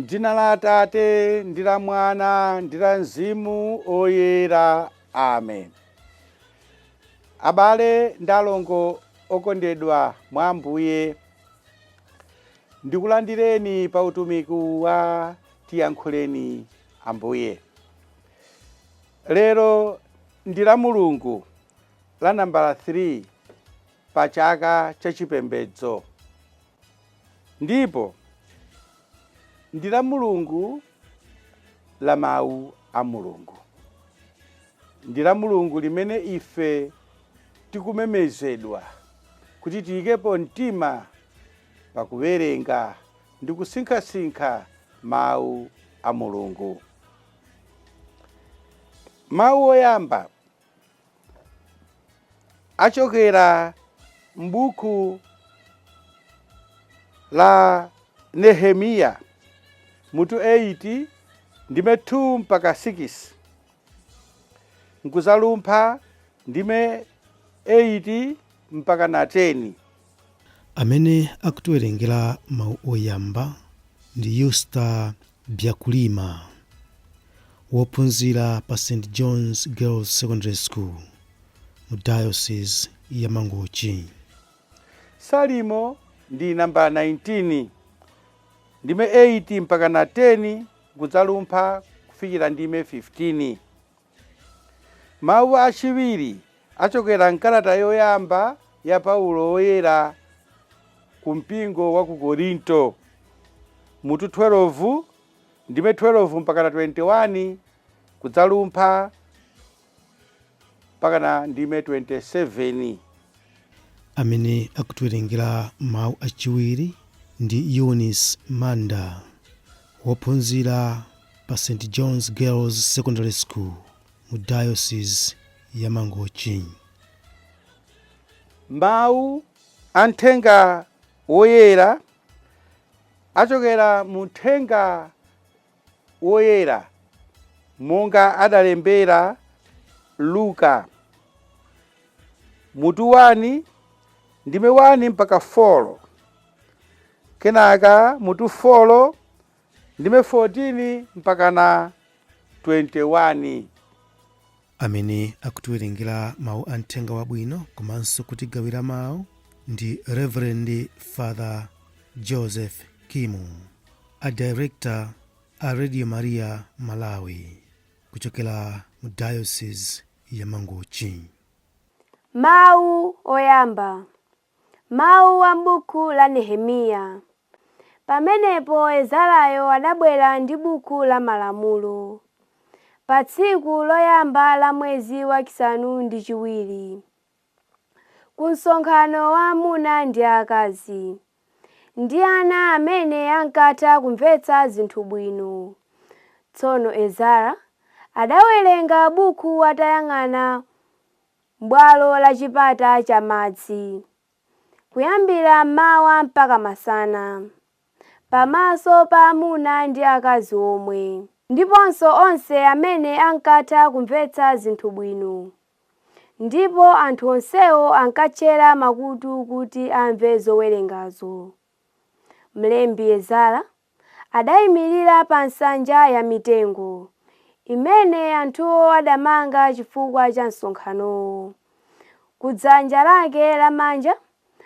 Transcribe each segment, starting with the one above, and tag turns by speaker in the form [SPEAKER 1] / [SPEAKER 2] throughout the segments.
[SPEAKER 1] M'dzina la Atate ndi la Mwana ndi la Mzimu Oyera. Amen. Abale ndi alongo okondedwa mwa Ambuye, ndikulandireni pa utumiki wa Tiyankhuleni Ambuye. Lero ndi la Mulungu la nambala 3 pa chaka cha chipembedzo. Ndipo ndi la Mulungu la mawu a Mulungu. Ndi la Mulungu limene ife tikumemezedwa kuti tiyikepo mtima pakuwerenga ndi kusinkhasinkha mawu a Mulungu. Mawu oyamba achokera m'buku la Nehemiya mutu 8 ndime 2 mpaka 6, nkuzalumpha ndime 8 mpaka na 10.
[SPEAKER 2] Amene akutiwerengera mawu oyamba ndi Yusta Byakulima, wophunzira pa St John's Girls Secondary School mu Diocese ya Mangochi.
[SPEAKER 1] Salimo ndi namba 19 ndime 8 mpaka na 10, kudzalumpha kufikira ndime 15. Mawu achiwiri achokera mkalata yoyamba ya Paulo woyera ku mpingo wa ku Korinto mutu 12 ndime 12 mpaka na 21, kudzalumpha mpaka na ndime 27.
[SPEAKER 2] Amene akutiwerengera mawu achiwiri ndi Eunice Manda, wophunzira pa St John's Girls Secondary School mu Diocese ya Mangochi.
[SPEAKER 1] Mawu a mthenga woyera achokera mu mthenga woyera monga adalembera Luka mutu 1 ndime 1 mpaka 4, kenaka mutu 4 ndime 14 mpaka na 21.
[SPEAKER 2] Amene akutiwerengera mawu a mthenga wabwino komanso kutigawira mawu ndi Reverend Father Joseph Kimu, a director a Radio Maria Malawi kuchokera mu Diocese ya Mangochi.
[SPEAKER 3] Mawu oyamba. Mawu a m'buku la Nehemiya. Pamenepo Ezarayo adabwera ndi buku la Malamulo pa tsiku loyamba la mwezi wachisanu ndi chiwiri, ku msonkhano wa amuna ndi akazi, ndi ana amene ankatha kumvetsa zinthu bwino. Tsono Ezara adawerenga buku atayang'ana m'bwalo la Chipata cha Madzi, kuyambira mmawa mpaka masana, pamaso pa amuna ndi akazi omwe, ndiponso onse amene ankatha kumvetsa zinthu bwino. Ndipo anthu onsewo ankatchera makutu kuti amve zowerengazo. Mlembi Ezara adayimirira pa nsanja ya mitengo imene anthuwo adamanga chifukwa cha msonkhanowo. Kudzanja lake lamanja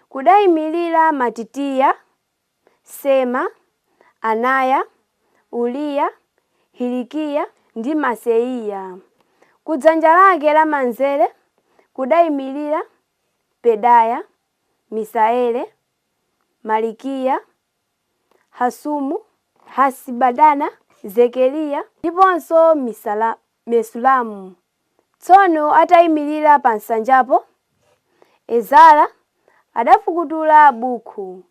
[SPEAKER 3] kudayimirira Matitiya, Sema, Anaya, Uriya, Hilikiya ndi Maaseiya. Kudzanja lake lamanzere kudayimirira Pedaya, Misaeli, Malikiya, Hasumu, Hasibadana, Zekariya ndiponso Mesulamu. Tsono atayimirira pa nsanjapo, Ezara adafukutula buku,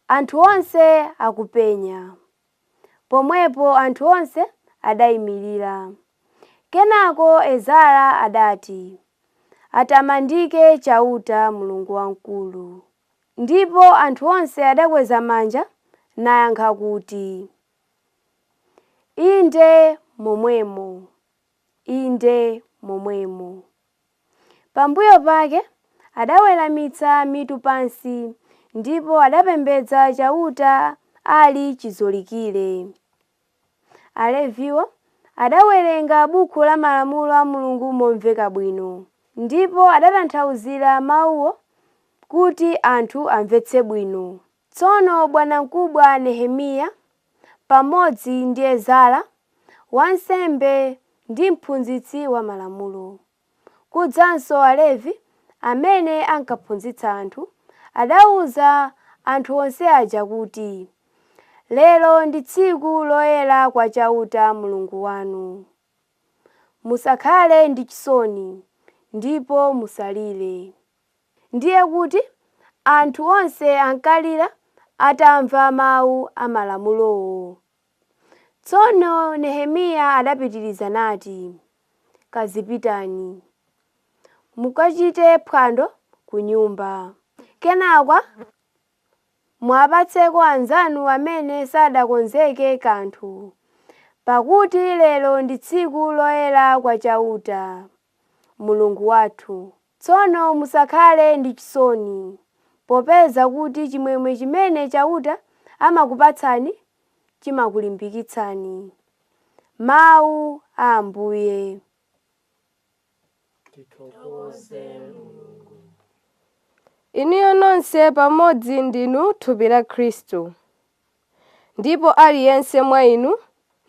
[SPEAKER 3] anthu onse akupenya. Pomwepo anthu onse adayimirira. Kenako Ezara adati, "Atamandike Chauta, Mulungu wamkulu!" Ndipo anthu onse adakweza manja nayankha kuti, "Inde momwemo, inde momwemo." Pambuyo pake adaweramitsa mitu pansi ndipo adapembedza Chauta ali chizolikire. Aleviwo adawerenga buku la malamulo a Mulungu momveka bwino, ndipo adatanthauzira mawuwo kuti anthu amvetse bwino. Tsono bwanamkubwa Nehemiya pamodzi ndi Ezara, wansembe ndi mphunzitsi wa malamulo, kudzanso Alevi amene ankaphunzitsa anthu, adawuza anthu onse aja kuti, “Lero ndi tsiku loyera kwa Chauta Mulungu wanu. Musakhale ndi chisoni ndipo musalire.” Ndiye kuti anthu onse ankalira atamva mawu a malamulowo. Tsono Nehemiya adapitiriza nati, “Kazipitani, mukachite phwando ku nyumba. Kenaka muwapatseko anzanu amene sadakonzeke kanthu, pakuti lero ndi tsiku loyera kwa Chauta, Mulungu wathu. Tsono musakhale ndi chisoni, popeza kuti chimwemwe chimene Chauta amakupatsani chimakulimbikitsani.” Mawu a Ambuye.
[SPEAKER 4] Inuyo nonse pamodzi ndinu thupi la Khristu, ndipo aliyense mwa inu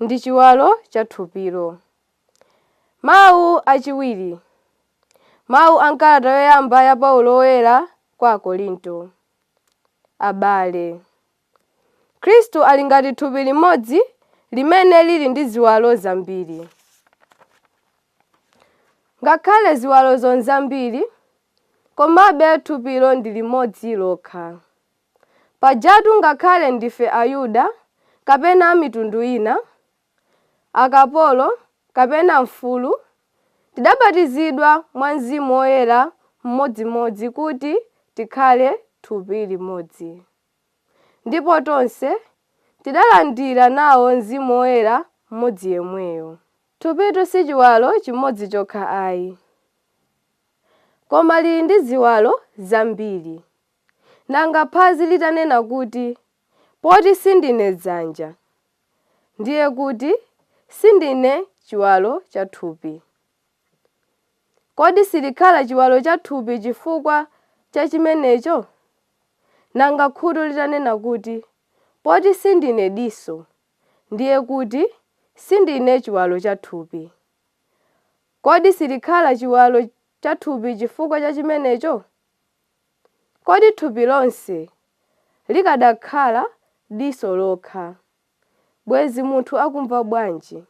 [SPEAKER 4] ndi chiwalo cha thupilo. Mawu achiwiri. Mawu a m'kalata yoyamba ya Paulo woyera kwa Akorinto. Abale, Khristu ali ngati thupi limodzi limene lili ndi ziwalo zambiri. Ngakhale ziwalozo n'zambiri, komabe thupilo ndi limodzi lokha. Pajatu ngakhale ndife Ayuda kapena a mitundu ina, akapolo kapena mfulu, tidabatizidwa mwa Mzimu Woyera mmodzimodzi kuti tikhale thupi limodzi. Ndipo tonse tidalandira nawo Mzimu Woyera mmodzi yemweyo. Thupitu si chiwalo chimodzi chokha ayi, koma lili ndi ziwalo zambiri. Nanga phazi litanena kuti, “Poti sindine dzanja,” ndiye kuti sindine chiwalo cha thupi. Kodi silikhala chiwalo cha thupi chifukwa cha chimenecho? Nanga khutu litanena kuti, “Poti sindine diso,” ndiye kuti sindine chiwalo cha thupi. Kodi silikhala chiwalo cha thupi chifukwa cha chimenecho? Kodi thupi lonse likanakhala diso lokha, bwenzi munthu akumva bwanji?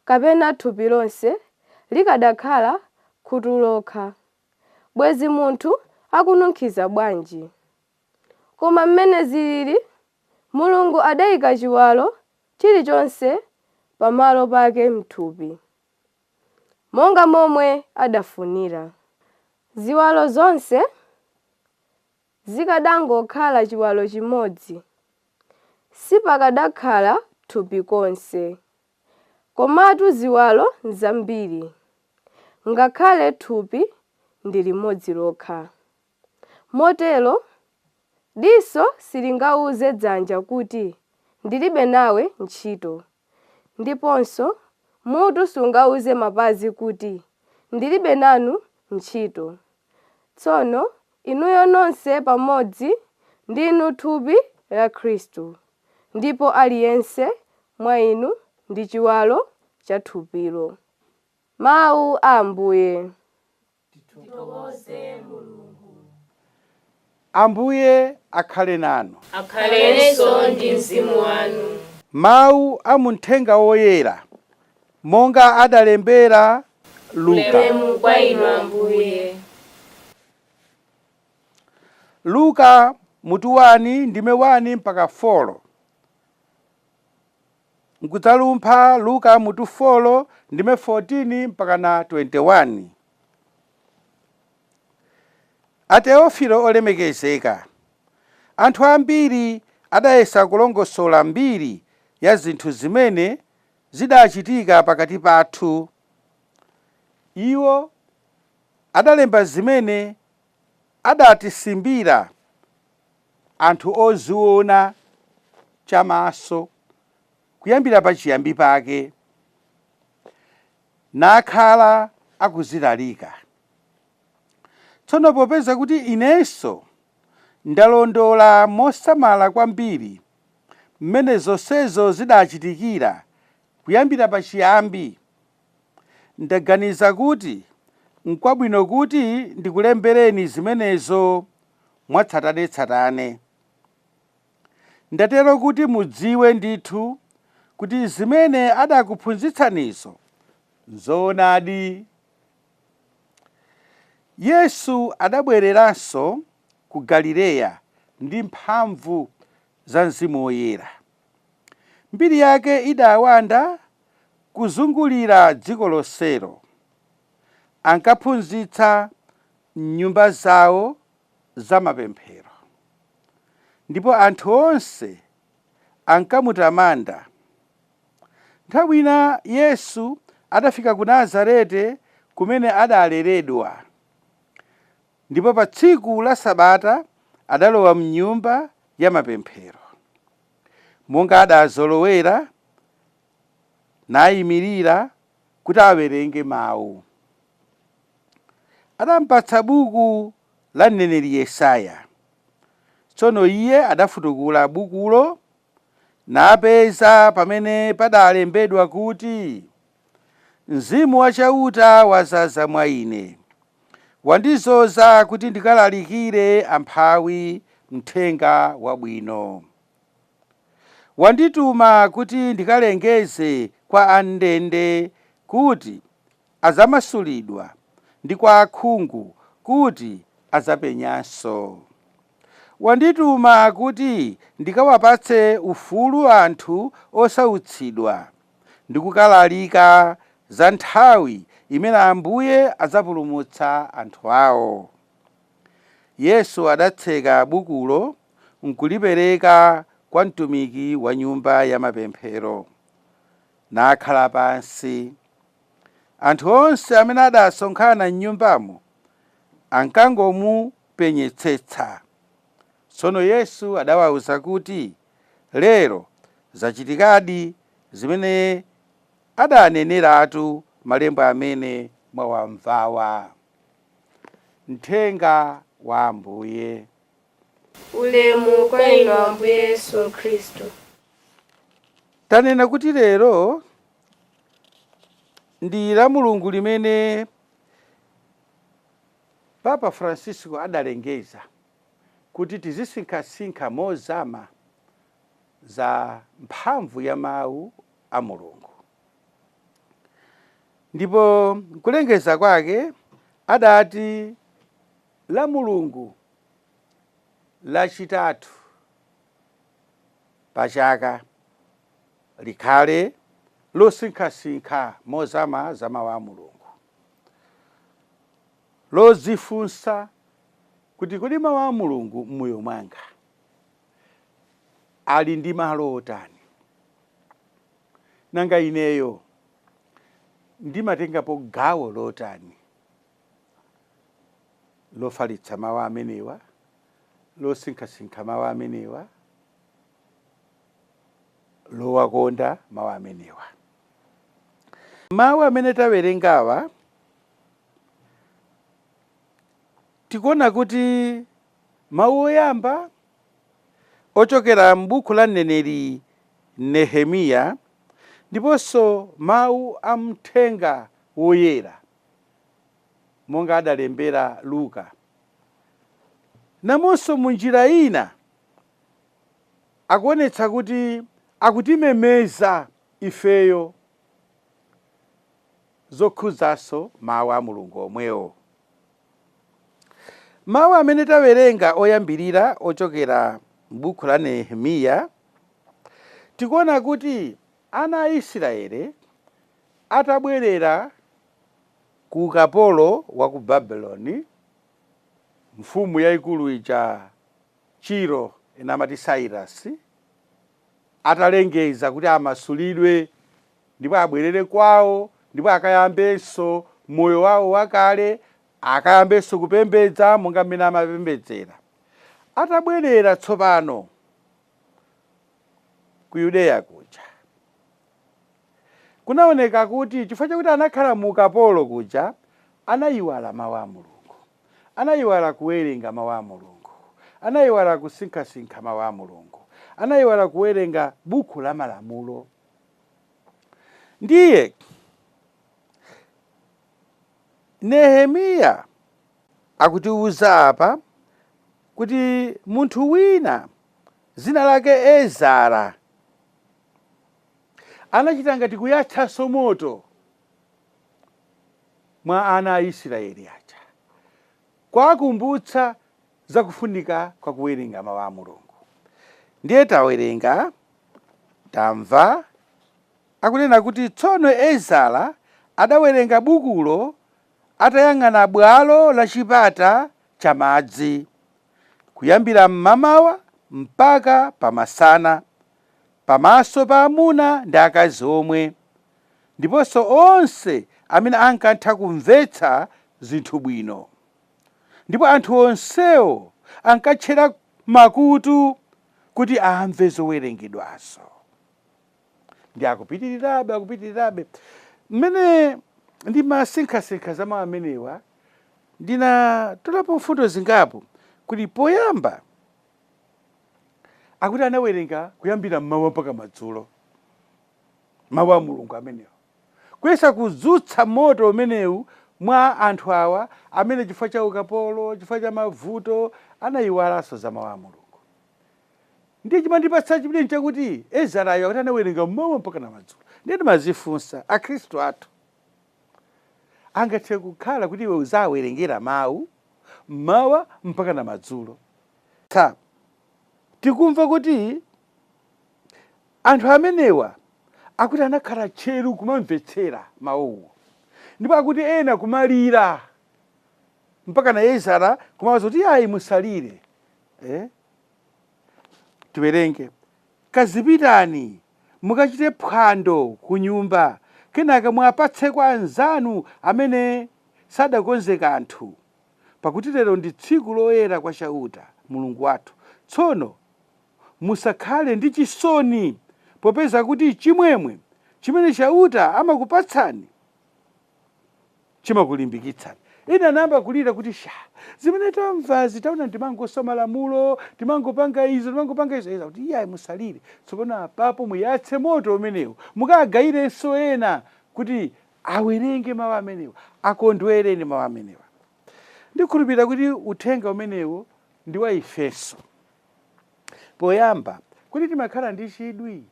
[SPEAKER 4] Kapena thupi lonse likanakhala khutu lokha, bwenzi munthu akununkhiza bwanji? Koma mmene zilili, Mulungu adayika chiwalo chilichonse pamalo pake m'thupi, monga momwe adafunira. Ziwalo zonse zikanangokhala chiwalo chimodzi, sipakanakhala thupi konse. Komatu ziwalo n'zambiri, ngakhale thupi ndi limodzi lokha. Motero diso silingawuze dzanja kuti, “Ndilibe nawe ntchito,” ndiponso mutu sungawuze mapazi kuti, “Ndilibe nanu ntchito.” Tsono inuyo nonse pamodzi ndinu thupi la Khristu, ndipo aliyense mwa inu ndi chiwalo cha thupilo. Mawu a Ambuye.
[SPEAKER 1] Ambuye akhale nanu.
[SPEAKER 5] Akhalenso ndi mzimu wanu.
[SPEAKER 1] Mawu a muthenga woyera monga adalembera Luka.
[SPEAKER 5] Ulemu kwa inu Ambuye.
[SPEAKER 1] Luka mutu 1 ndime 1 mpaka 4. Nkudzalumpha Luka mutu 4 ndime 14 mpaka na 21. A Teofilo olemekezeka, anthu ambiri adayesa kulongosola mbiri ya zinthu zimene zidachitika pakati pathu. Iwo adalemba zimene adatisimbira anthu oziona chamaso. kuyambira pachiyambi pake, nakhala akuzilalika. Tsono popeza kuti inenso ndalondola mosamala kwambiri mmene zonsezo zidachitikira kuyambira pachiyambi, ndaganiza kuti n'kwabwino kuti ndikulembereni zimenezo mwatsatanetsatane. Ndatero kuti mudziwe ndithu kuti zimene adakuphunzitsanizo nzoonadi. Yesu adabwereranso ku Galileya ndi mphamvu za Mzimu Woyera. Mbiri yake idawanda kuzungulira dziko lonselo. Ankaphunzitsa m'nyumba zawo zamapemphero, ndipo anthu onse ankamutamanda. Nthawi ina Yesu adafika ku Nazarete kumene adaleredwa, ndipo pa tsiku la Sabata adalowa m'nyumba ya mapemphero, monga adazolowera, nayimirira kuti awerenge mawu. Adampatsa buku la mneneri Yesaya. Tsono iye adafutukula bukulo napeza pamene padalembedwa kuti, Mzimu wa Chauta wazaza mwa ine, wandidzoza kuti ndikalalikire amphawi mthenga wabwino. Wandituma kuti ndikalengeze kwa am'ndende kuti adzamasulidwa ndi kwa akhungu kuti adzapenyanso. Wandituma kuti ndikawapatse ufulu anthu osautsidwa ndi kukalalika za nthawi imene Ambuye adzapulumutsa anthu awo. Yesu adatseka bukulo nkulipereka kwa mtumiki wa nyumba ya mapemphero, nakhala pansi. Anthu onse amene adasonkhana m'nyumbamo ankangomupenyetsetsa. Tsono Yesu adawawuza kuti, Lero zachitikadi zimene adaneneratu malemba amene mwawamvawa. Mthenga wa Ambuye.
[SPEAKER 5] Ulemu kwa inu Ambuye Yesu Khristu.
[SPEAKER 1] Tanena kuti lero ndi la Mulungu limene Papa Francisco adalengeza kuti tizisinkhasinkha mozama za mphamvu ya mawu a Mulungu. Ndipo kulengeza kwake adati la Mulungu lachitatu pachaka likhale losinkhasinkha mozama za mawu a Mulungu, lodzifunsa kuti kodi mawu a Mulungu m'moyo mwanga ali ndi malo otani, nanga ineyo ndimatengapo gawo lotani lofalitsa mawu amenewa, losinkhasinkha mawu amenewa, lowakonda mawu amenewa. Mawu amene tawerengawa tikuona kuti mawu oyamba ochokera m'buku la mneneri Nehemiya ndiponso mawu a mthenga woyera monga adalembera Luka, namonso munjira ina akuonetsa kuti akutimemeza ifeyo zokhuzanso mawu a Mulungu omwewo. Mawu amene tawerenga oyambirira ochokera m'buku la Nehemiya, tikuona kuti ana a Israeli atabwerera ku ukapolo wa ku Babuloni, mfumu yayikulu ija Ciro, ena amati Cyrus, atalengeza kuti amasulidwe ndipo abwerere kwawo ndipo akayambenso moyo wawo wakale, akayambenso kupembedza monga mmene amapembedzera. Atabwerera tsopano ku Yudeya kuja, Kunaoneka kuti chifukwa chakuti anakhala mu ukapolo kuja, anayiwala mawu a Mulungu, anayiwala kuwerenga mawu a Mulungu, anayiwala kusinkhasinkha mawu a Mulungu, anayiwala kuwerenga buku la malamulo. Ndiye Nehemiya akutiwuza apa kuti munthu wina zina lake Ezara anachita ngati kuyatsanso moto mwa ana a Israeli aja, kwakumbutsa zakufunika kwa kuwerenga mawu a Mulungu. Ndiye tawerenga, tamva akunena kuti tsono Ezara adawerenga bukulo atayang'ana bwalo la chipata cha madzi, kuyambira mmamawa mpaka pamasana, pamaso pa amuna ndi akazi omwe, ndiponso onse amene ankatha kumvetsa zinthu bwino. Ndipo anthu onsewo ankatchera makutu kuti amve zowerengedwazo. Ndi akupitirirabe, akupitirirabe. Mmene ndimasinkhasinkha za mawu amenewa, ndinatolapo mfundo zingapo. Kuti poyamba akuti anawerenga kuyambira mmawa mpaka madzulo mawu a Mulungu amenewa, kuyesa kudzutsa moto umenewu mwa anthu awa amene chifukwa cha ukapolo, chifukwa cha mavuto, anayiwalanso za mawu a Mulungu. Ndiye chimandipatsa chidwi chakuti Ezarayo akuti anawerenga mmawa mpaka na madzulo. Ndiye ndimazifunsa, akhristu athu angathe kukhala kuti iwe uzawerengera mawu mmawa mpaka na madzulo? Ta tikumva kuti anthu amenewa akuti anakhala tcheru kumamvetsera mawuwo, ndipo akuti ena kumalira mpaka na Ezara kumawuza kuti ayi, musalire. Tiwerenge: kazipitani mukachite phwando ku nyumba, kenaka mwapatse kwa anzanu amene sadakonze kanthu, pakuti lero ndi tsiku loyera kwa Chauta Mulungu wathu. Tsono musakhale ndi chisoni, popeza kuti chimwemwe chimene Chauta amakupatsani chimakulimbikitsani. Ine anayamba kulira kuti sha, zimene tamvazi, taona timangosoma lamulo, timangopanga izo, timangopanga izo. Eza kuti iyayi, musalire. Tsopano apapo muyatse moto umenewu, mukagayirenso ena kuti awerenge mawu amenewa, akondwere ndi mawu amenewa. Ndikhulupirira kuti uthenga umenewu ndi wa ifenso. Poyamba, kuti timakhala ndi chidwi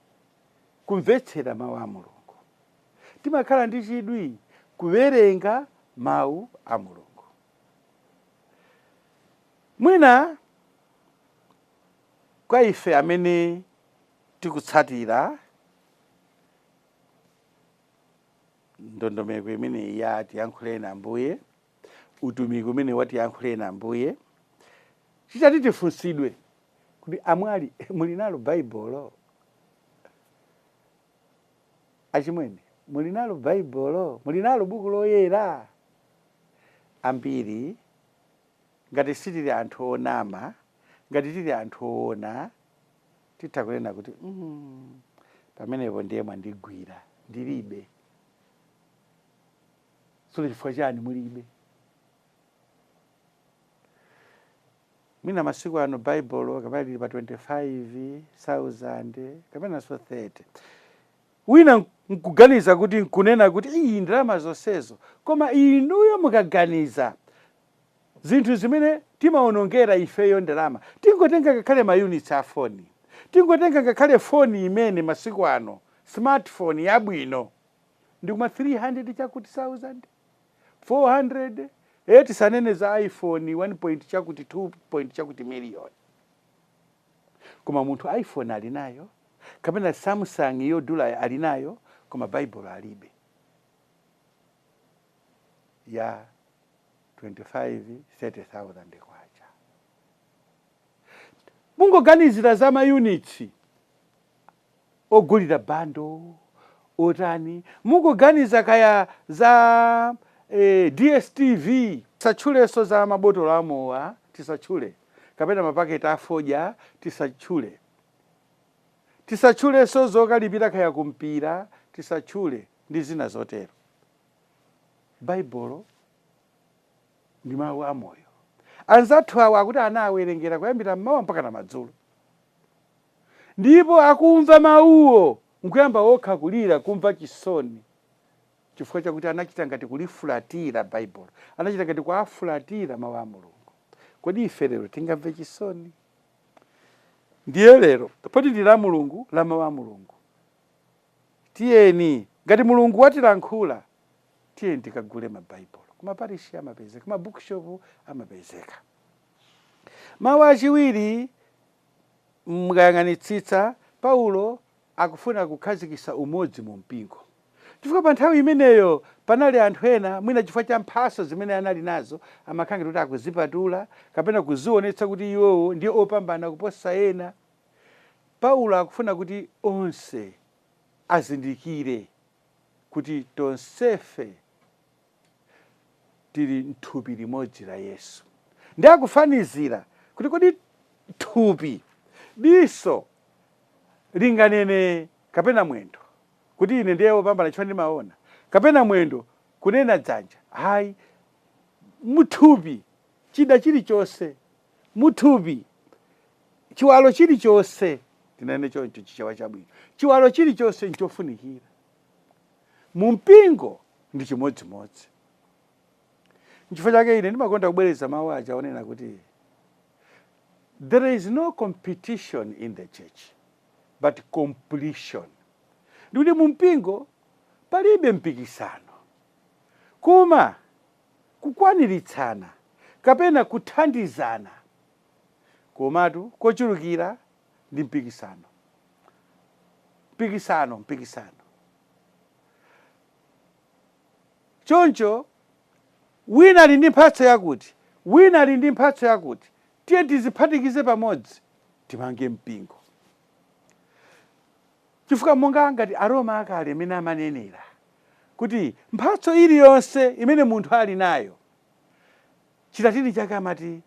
[SPEAKER 1] kumvetsera mawu a Mulungu, timakhala ndi chidwi kuwerenga mawu a Mulungu. Mwina kwa ife amene tikutsatira ndondomeko imeneyi ya Tiyankhuleni Ambuye, utumiki umene wa Tiyankhuleni Ambuye, chitati tifunsidwe kuti amwali, muli nalo Baibulo? Achimwene, muli nalo Baibulo? Muli nalo buku loyera? Ambiri, ngati sitili anthu onama, ngati tili anthu oona, titha kunena kuti pamenepo ndiye mwandigwira, ndilibe. Tsono chifukwa chani mulibe? Mwina masiku ano Baibulo kapena lili pa 25,000 kapenanso 30. Wina nkuganiza kuti, nkunena kuti iyi ndalama zonsezo. Koma inuyo mukaganiza zinthu zimene timaonongera ifeyo ndalama, tingotenga ngakhale ma units a foni, tingotenga ngakhale foni imene masiku ano smartphone yabwino ndikuma 300 chakuti 1000, 400. Tisanene za iPhone 1 point chakuti, 2 point chakuti million. Koma munthu iPhone ali nayo, kapena Samsung yodula ali nayo, koma Bible alibe ya 25 30,000 kwacha. Mungoganizira za ma units ogulira bundle otani, mungoganiza kaya za DStv. Tisatchulenso za mabotolo amowa, tisatchule kapena mapaketi afodya, tisatchule, tisatchulenso zokalipira kaya kumpira, tisatchule. ndi zina zotero. Baibulo ndi mawu amoyo. Anzathu awa akuti anawerengera kuyambira mmawa mpaka na madzulo, ndipo akumva mawuwo nkuyamba okha kulira, kumva chisoni, chifukwa chakuti anachita ngati kulifulatira Baibulo, anachita ngati kuafulatira mawu a Mulungu. Kodi ife lero tingamve chisoni? Ndiye lero poti ndi la Mulungu, la mawu a Mulungu, tiyeni, ngati Mulungu watilankhula, tiyeni tikagule mabaibulo. Kumaparishi amapezeka, kuma bookshop amapezeka. Mawu achiwiri, mukayang'anitsitsa, Paulo akufuna kukhazikitsa umodzi mu mpingo, chifukwa pa nthawi imeneyo panali anthu ena, mwina chifukwa cha mphatso zimene anali nazo, amakhala ngati kuti akuzipatula kapena kuzionetsa kuti iwowo ndi opambana kuposa ena. Paulo akufuna kuti onse azindikire kuti tonsefe tili mthupi limodzi la Yesu. Ndi akufanizira kuti kodi thupi, diso linganene kapena mwendo kuti ine ndiye wopambana chifukwa ndimaona, kapena mwendo kunena dzanja? Hayi, muthupi chida chilichonse, muthupi chiwalo chilichonse, tinene choncho Chichewa chabwino, chiwalo chilichonse nchofunikira. Mu mpingo ndi chimodzimodzi. Nchifukwa chake ine ndimakonda kubwereza mawu aja onena kuti there is no competition in the church but completion. Ndikuti mu mpingo palibe mpikisano, koma kukwaniritsana kapena kuthandizana. Komatu kochulukira ndi mpikisano, mpikisano, mpikisano. Choncho wina ali ndi mphatso yakuti, wina ali ndi mphatso yakuti, tiye tiziphatikize pamodzi, timange mpingo. Chifukwa monga ngati Aroma akale amene amanenera kuti mphatso iliyonse imene munthu ali nayo, Chilatini chake amati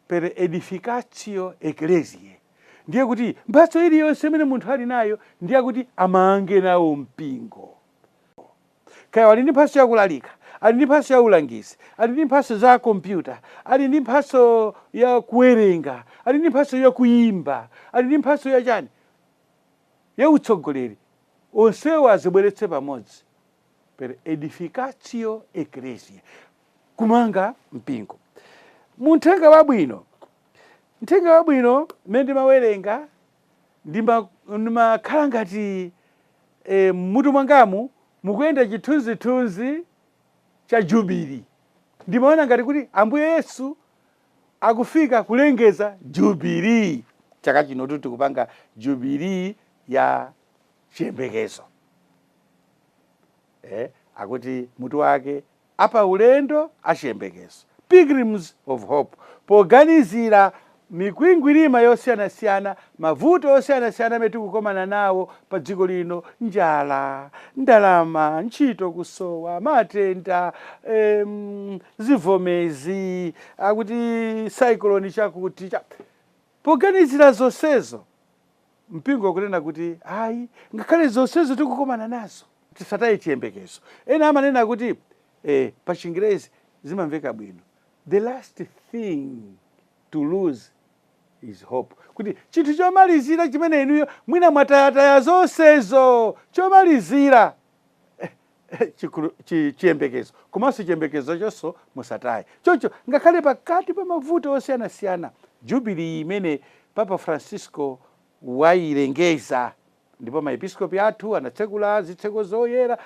[SPEAKER 1] per edificatio ecclesiae, ndiye kuti mphatso iliyonse imene munthu ali nayo ndiye kuti amange nawo mpingo. Kaya ali ndi mphatso yakulalika, ali ndi mphatso ya ulangizi, ali ndi mphatso za kompyuta, ali ndi mphatso ya kuwerenga, ali ndi mphatso ya kuyimba, ali ndi mphatso ya chani, ya utsogoleri, onsewo azibweretse pamodzi per edificatio ecclesiae, kumanga mpingo. Mu mthenga wabwino, mthenga wabwino mmene ndimawerenga, ndimakhala ngati mmutu mwangamu mukuyenda chithunzithunzi cha jubili. Ndimaona ngati kuti Ambuye Yesu akufika kulengeza jubili. Chaka chino tikupanga jubili ya chiyembekezo. Akuti mutu wake apa ulendo achiyembekezo, Pilgrims of Hope, poganizira mikwingwirima yosiyanasiyana, mavuto osiyanasiyana amene tikukomana nawo pa dziko lino: njala, ndalama, ntchito kusowa, matenda, zivomezi, akuti cyclone chakuti cha. Poganizira zonsezo, mpingo ukunena kuti ayi, ngakhale zonsezo tikukomana nazo, tisataye chiyembekezo. Ena amanena kuti pa Chingerezi zimamveka bwino, "The last thing to lose is hope," kuti chinthu chomalizira chimene inuyo mwina mwatayataya zonsezo, chomalizira chiyembekezo. Komanso chiyembekezo chonso musataye. Choncho ngakhale pakati pa mavuto osiyanasiyana, jubili imene Papa Francisco wayilengeza, ndipo maepiskopi athu anatsekula zitseko zoyera,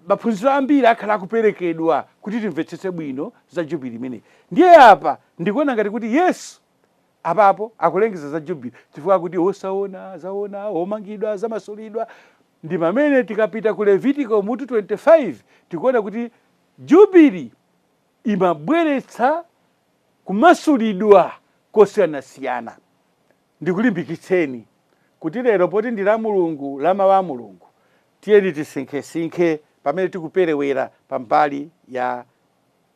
[SPEAKER 1] maphunziro ambiri akhala akuperekedwa kuti timvetsetse bwino za jubili imeneyi. Ndiye apa ndikuona ngati kuti Yesu apapo akulengeza za jubili chifukwa kuti osaona zaona, omangidwa zamasulidwa. Ndi pamene tikapita ku Levitico mutu 25, tikuona kuti jubili imabweretsa kumasulidwa kosiyanasiyana. Ndikulimbikitseni kuti lero poti ndi la Mulungu, la mawu a Mulungu, tiyeni tisinkhesinkhe pamene tikuperewera pambali ya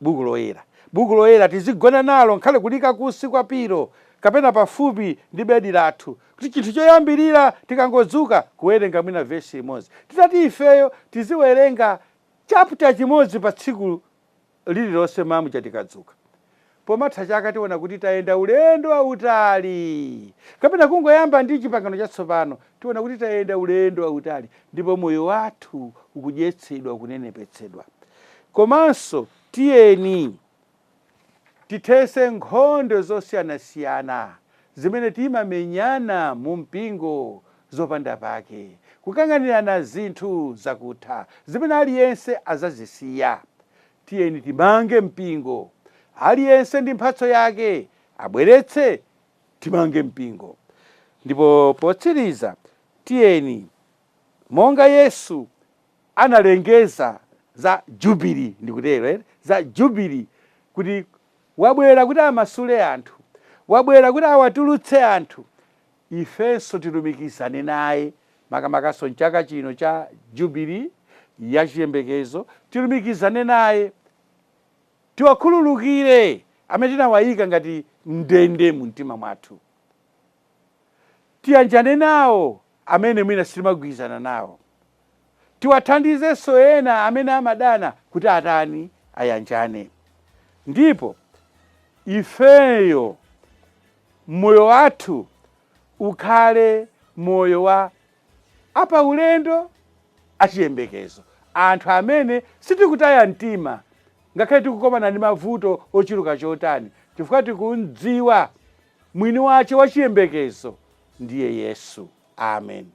[SPEAKER 1] Buku loyera, buku loyera tizigona nalo nkhale kulika kusi kwa pilo kapena pafupi ndi bedi lathu, kuti chinthu choyambirira tikangodzuka kuwerenga mwina vesi imodzi. Titati ifeyo tiziwerenga chapter chimodzi pa tsiku lililonse mamuja tikadzuka, pomatha chaka tiona kuti tayenda ulendo wautali. Kapena kungoyamba ndi Chipangano Chatsopano, tiona kuti tayenda ulendo wautali ndipo moyo wathu ukudyetsedwa, ukunenepetsedwa. Komanso tiyeni tithese nkhondo zosiyanasiyana zimene timamenyana mu mpingo zopanda pake, kukang'anirana zinthu zakutha zimene aliyense azazisiya. Tiyeni timange mpingo, aliyense ndi mphatso yake abweretse, timange mpingo. Ndipo potsiriza, tiyeni monga Yesu analengeza za jubili, ndikutero za jubili, kuti wabwera kuti amasule anthu, wabwera kuti awatulutse anthu, ifenso tilumikizane naye, makamakaso mchaka chino cha jubili ya chiyembekezo, tilumikizane naye, tiwakhululukire amene tinawayika ngati mndende mu mtima mwathu, tiyanjane nawo amene mwina sitimagwirizana nawo, tiwathandizenso ena amene amadana kuti atani, ayanjane. Ndipo ifeyo moyo wathu ukhale moyo wa apaulendo achiyembekezo, anthu amene sitikutaya mtima ngakhale tikukomana ndi mavuto ochuluka chotani, chifukwa tikumdziwa mwini wace wa chiyembekezo ndiye Yesu. Amen.